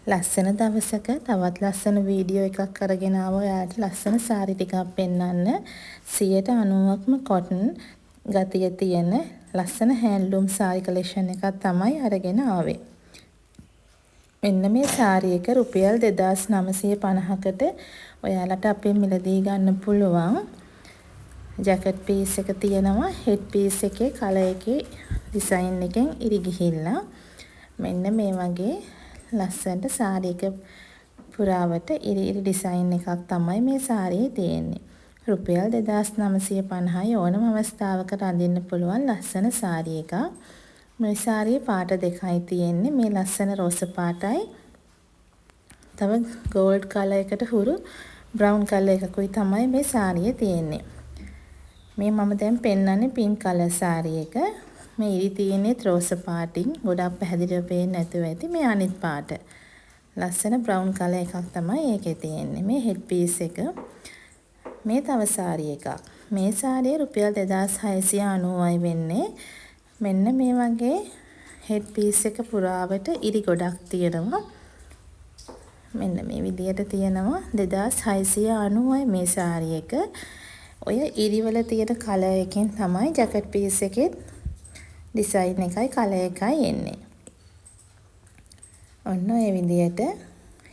ලස්සන දවසක තවත් ලස්සන වීඩියෝ එකක් අරගෙන ආවා ඔයාලට ලස්සන සාරි ටිකක් පෙන්නන්න. 90%ක්ම කොටන් ගතිය තියෙන ලස්සන හෑන්ඩ්ලූම් සාරි කලෙක්ෂන් එකක් තමයි අරගෙන ආවේ. මෙන්න මේ සාරි එක රුපියල් 2950කට ඔයාලට අපෙන් මිලදී ගන්න පුළුවන්. ජැකට් පීස් එක තියෙනවා. හෙඩ් පීස් එකේ කලර් එකේ ඩිසයින් එකෙන් ඉරි ගිහිල්ලා මෙන්න මේ වගේ ලස්සනට සාරි එක පුරාවට ඉරි ඉරි ඩිසයින් එකක් තමයි මේ සාරියේ තියෙන්නේ. රුපියල් 2950යි ඕනම අවස්ථාවකට අඳින්න පුළුවන් ලස්සන සාරි එකක්. මේ සාරියේ පාට දෙකයි තියෙන්නේ. මේ ලස්සන රෝස පාටයි තව ගෝල්ඩ් කලර් එකට හුරු බ්‍රවුන් කලර් එකකුයි තමයි මේ සාරියේ තියෙන්නේ. මේ මම දැන් පෙන්නන්නේ පින්ක් කලර් සාරි එක. මේ ඉරි තියෙන්නේ රෝස පාටින්. ගොඩක් පැහැදිලිව පේන්නේ නැතුව ඇති. මේ අනිත් පාට. ලස්සන බ්‍රවුන් කලර් එකක් තමයි ඒකේ තියෙන්නේ. මේ හෙඩ් පීස් එක. මේ තව සාරි එකක්. මේ සාරිය රුපියල් 2690යි වෙන්නේ. මෙන්න මේ වගේ හෙඩ් පීස් එක පුරාවට ඉරි ගොඩක් තියෙනවා. මෙන්න මේ විදියට තියෙනවා. 2690යි මේ සාරි එක. ඔය ඉරිවල තියෙන කලර් එකෙන් තමයි ජැකට් පීස් එකෙත් ඩිසයින් එකයි කලර් එකයි එන්නේ. ඔන්න ඔය විදියට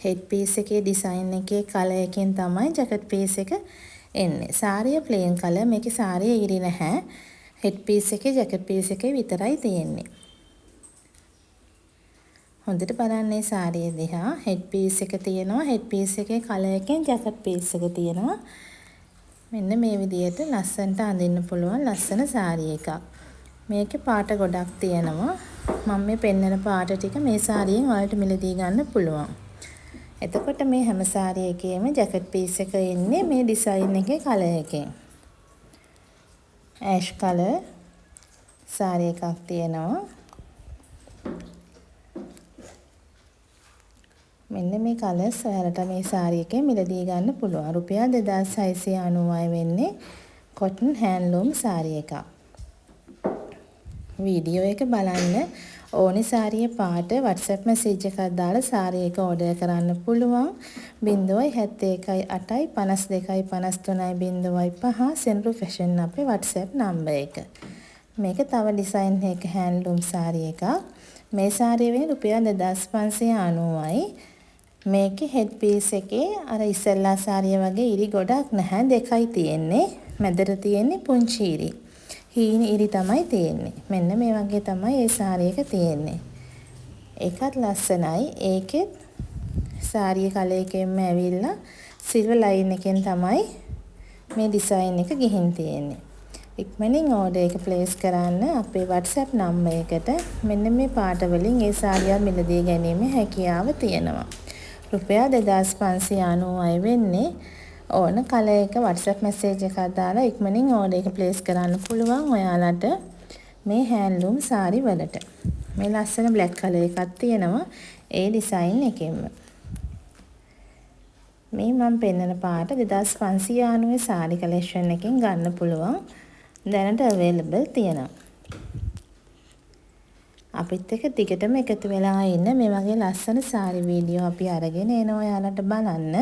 හෙඩ් පීස් එකේ ඩිසයින් එකේ කලර් එකෙන් තමයි ජැකට් පීස් එක එන්නේ. සාරිය ප්ලේන් කලර්. මේකේ සාරිය ඉරි නැහැ. හෙඩ් පීස් එකේ ජැකට් පීස් එකේ විතරයි තියෙන්නේ. හොඳට බලන්න මේ සාරිය දිහා. හෙඩ් පීස් එක තියෙනවා. හෙඩ් පීස් එකේ කලර් එකෙන් ජැකට් පීස් එක තියෙනවා. මෙන්න මේ විදියට ලස්සනට අඳින්න පුළුවන් ලස්සන සාරි එකක්. මේකේ පාට ගොඩක් තියෙනවා. මම මේ පෙන්නන පාට ටික මේ සාරියෙන් ඔයාලට මිලදී ගන්න පුළුවන්. එතකොට මේ හැම සාරි එකේම ජැකට් පීස් එක එන්නේ මේ ඩිසයින් එකේ කලර් එකෙන්. ඇෂ් කලර් සාරි එකක් තියෙනවා. මෙන්න මේ කලර්ස් ඔයාලට මේ සාරි එකෙන් මිලදී ගන්න පුළුවන්. රුපියල් 2690යි වෙන්නේ කොටන් හෑන්ඩ්ලූම් සාරි එකක්. වීඩියෝ එක බලන්න ඕනි සාරියේ පාට WhatsApp message එකක් දාලා සාරි එක ඕඩර් කරන්න පුළුවන්. 071 8 52 53 05 සෙනරු ෆැෂන් අපේ WhatsApp number එක. මේක තව ඩිසයින් එකක හෑන්ඩ්ලූම් සාරි එකක්. මේ සාරිය වෙන්නේ රුපියල් 2590යි. මේකේ හෙඩ් පීස් එකේ අර ඉස්සෙල්ලා සාරිය වගේ ඉරි ගොඩක් නැහැ, දෙකයි තියෙන්නේ. මැදට තියෙන්නේ පුංචි ඉරි. හීන ඉරි තමයි තියෙන්නේ. මෙන්න මේ වගේ තමයි ඒ සාරි එක තියෙන්නේ. ඒකත් ලස්සනයි. ඒකෙත් සාරිය කලර් එකෙන්ම ඇවිල්ලා සිල්වර් ලයින් එකෙන් තමයි මේ ඩිසයින් එක ගිහින් තියෙන්නේ. ඉක්මනින් ඕඩර් එක ප්ලේස් කරන්න අපේ WhatsApp number එකට. මෙන්න මේ පාට වලින් ඒ සාරිය මිලදී ගැනීමේ හැකියාව තියෙනවා. රුපියල් 2590යි වෙන්නේ. ඕන කලර් එක WhatsApp message එකක් දාලා ඉක්මනින් ඕඩර් එක ප්ලේස් කරන්න පුළුවන් ඔයාලට මේ හෑන්ඩ්ලූම් සාරි වලට. මේ ලස්සන බ්ලැක් කලර් එකක් තියෙනවා ඒ ඩිසයින් එකෙන්ම. මේ මම පෙන්නන පාට 2590 සාරි කලෙක්ෂන් එකෙන් ගන්න පුළුවන්. දැනට අවైలබල් තියෙනවා. අපිත් එක්ක දිගටම එකතු වෙලා ඉන්න මේ වගේ ලස්සන සාරි වීඩියෝ අපි අරගෙන එනවා ඔයාලට බලන්න.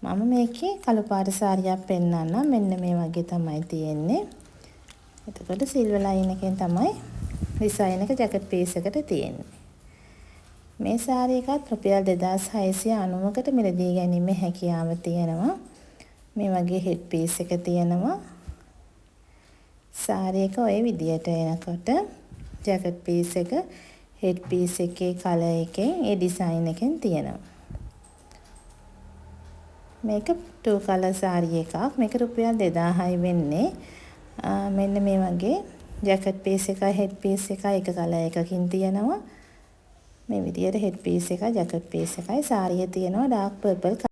මම මේකේ කළු පාට සාරියක් පෙන්නන්නම්. මෙන්න මේ වගේ තමයි තියෙන්නේ. එතකොට සිල්වර් ලයින් එකෙන් තමයි ඩිසයින් එක ජැකට් පීස් එකට තියෙන්නේ. මේ සාරි එකත් රුපියල් 2690කට මිලදී ගැනීමේ හැකියාව තියෙනවා. මේ වගේ හෙඩ් පීස් එක තියෙනවා. සාරි එක ඔය විදියට එනකොට ජැකට් පීස් එක හෙඩ් පීස් එකේ කලර් එකෙන් ඒ ඩිසයින් එකෙන් තියෙනවා. මේක 2 කලර් සාරි එකක්. මේක රුපියල් 2000යි වෙන්නේ. මෙන්න මේ වගේ ජැකට් පීස් එකයි හෙඩ් පීස් එකයි එක කලර් එකකින් තියෙනවා. මේ විදියට හෙඩ් පීස් එකයි ජැකට් පීස් එකයි සාරිය තියෙනවා ඩාර්ක් පර්පල්.